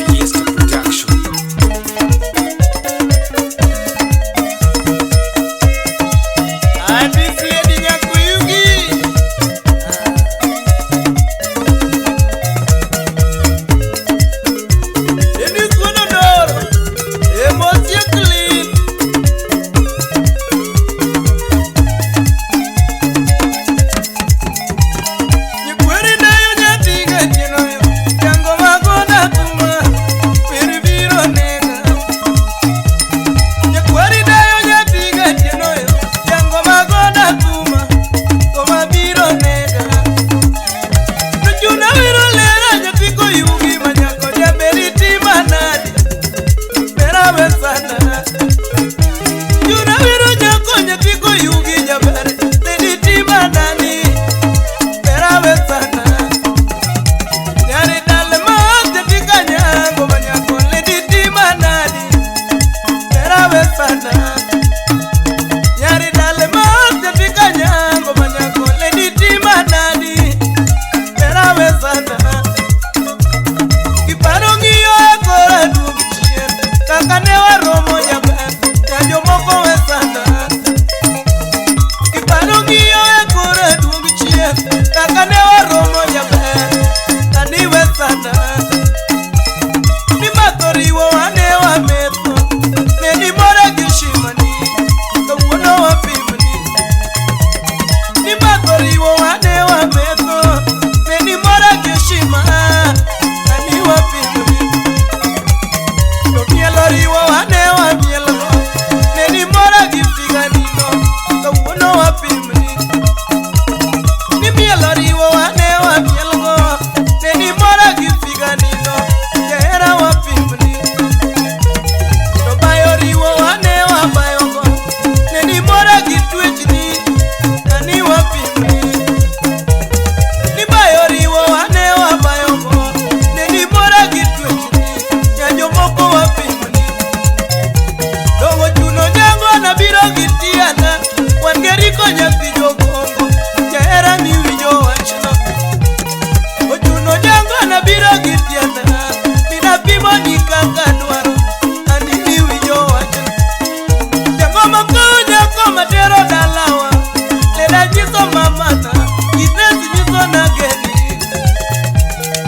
Fiesta Production. Adis Lady Nyakuyugi. Dennis Wododoro, Emotie Clean. Nyikweri dayo nyatiga tienoyo, jango magona tuma, peri biro nega. Nyakwari dayo nyatiga tienoyo, jango magona tuma, koma biro nega. Jochuna wiro lera nyathi koyugi manyako jaberi tima nadi, bera we sana. Chuna wiro nyako nyathi koyugi jaber, ledi tima nani, bera we sana. Nyari dale ma nyathi kanyango manyako ledi tima nadi, bera we sana. Nyari dale ma nyathi kanyango manyako ledi tima nadi, bera we sana. Kiparo ng'iyo e kora duog chien kaka ne waromo jaber ja jomoko we sana. Kiparo ng'iyo e kora duog chien kaka ne waromo jaber tani we sana. Ni matho riwo wane wametho ne ni mora gi shimani kawuono wapimni. Ni matho riwo wane wametho ne ni mora gi shima tani wapimni. To mielo riwo wane wamielo ne ni mora gi figanino kawuono wapimni. Ni mielo riwo wane wamielgo ne ni mora gi figanino jahera wapimni. To bayo riwo wane wabayogo ne ni mora gi twechni tani wapimni. Ni bayo riwo wane wabayogo ne ni mora gi twechni ja jomoko wapimni. Dongo chuno nyango na biro gi tiana wan geriko nyathi jogongo jahera ni winjo wachno. Ochuno nyango na biro gi tiana mina pimo ni kaka dwaro ani ni winjo wachno. Jangoma kawo nyako matero dalawa leda nyiso mamana gitesi nyiso nageni.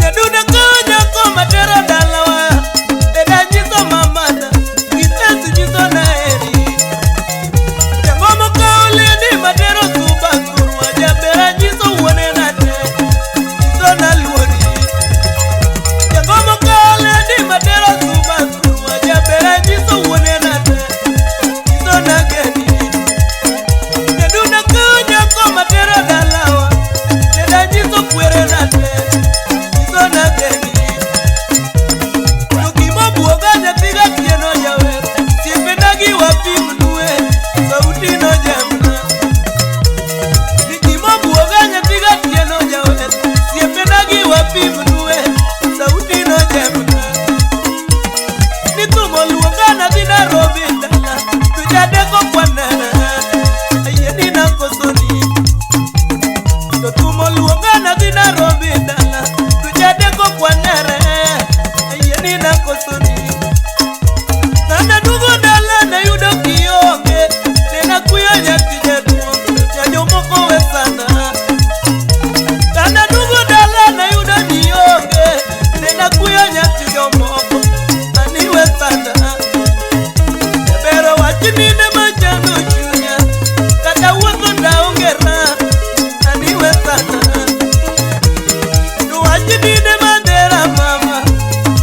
Jaduda kawo nyako matero dalawa leda nyiso mamana gitesi nyiso naeri. Jangoma kawo ledi matero suba thurwa jabera nyiso wuone nate nyiso naluori. Jangoma kawo ledi matero suba thurwa jabera nyiso wuone nate nyiso nageni. Jaduna kawo nyako matero dalawa leda nyiso kwere nate nyiso nageni. To gima buoga nyathi gatieno jawer siepena gi wapim nue sauti no jamna. Ni gima buoga nyathi gatieno jawer siepena gi wapim nue sauti no jamna. Ni thum oluonga nadhi Nairobi dala to jadeko kwanena ayie ni nakosoni. To thum oluonga nadhi Nairobi dala to jadeko kwanere ayie ni nakosoni. Kana duogo dala nayudo kionge nena kuyo nyathi jaduong' ja jomoko we sana. Kana duogo dala nayudo nionge nena kuyo nyathi jomoko ani we sana. Jabero wach mine machando chunya kata wuotho taonge raha ani we sana. To wach mine madhera mama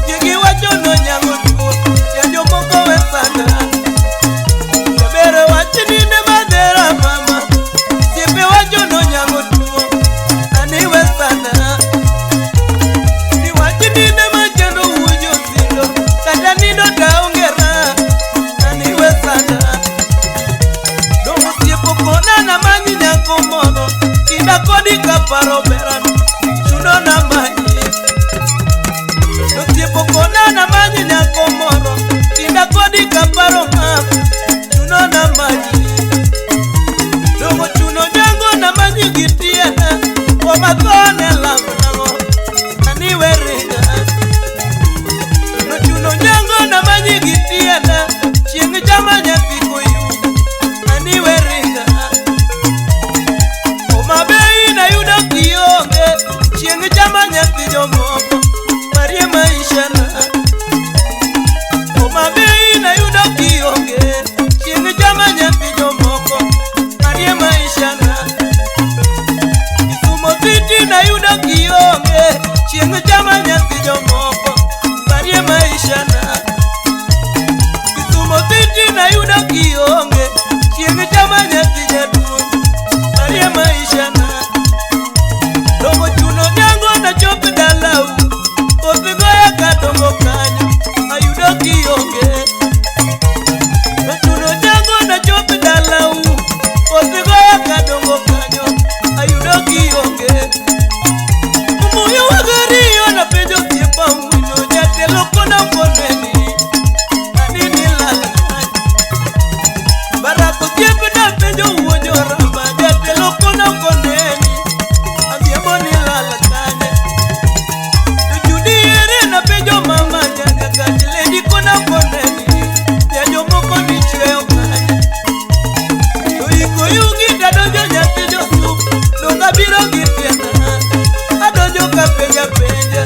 ji giwacho nonyango tuo ja jomoko we sana. Jabero wach mine madhera mama siepe wacho nonyango tuo ani we sana. Ni wach mine machando wuoyo sindo kata nindo taonge raha ani we sana. Dongo osiepo kona namanyi nyako moro kinda kodi kaparo berano chuno namanyi. Chieng' chama nyathi jomoko, parie maisha na. Homa Bay nayudo kionge, chieng' chama nyathi jomoko, parie maisha na. Kisumo City nayudo kionge, chieng' chama nyathi jomoko, parie maisha na. Kisumo City nayudo kionge, chieng' chama nyathi jaduong', parie maisha na. Dongo chuno nyango nachop dalau, koth goya kadongo kanyo, ayudo kionge. Ochuno nyango nachop dalau, koth goya kadongo kanyo, ayudo kionge. Umuyo wagariyo napenjo osiepa wino, jatelo kona koneni, anini lal kanyo. Barak osiepna penjo wuon joramba, jatelo kona koneni, adhiambo ni lal kanye. To Judy ere napenjo mama nyanya kach lady kona koneni, jajomoko ni chweyo kanye. To ikoyugi tadonjo nyathi josup, donga biro gi tienda, adonjo ka penja penja.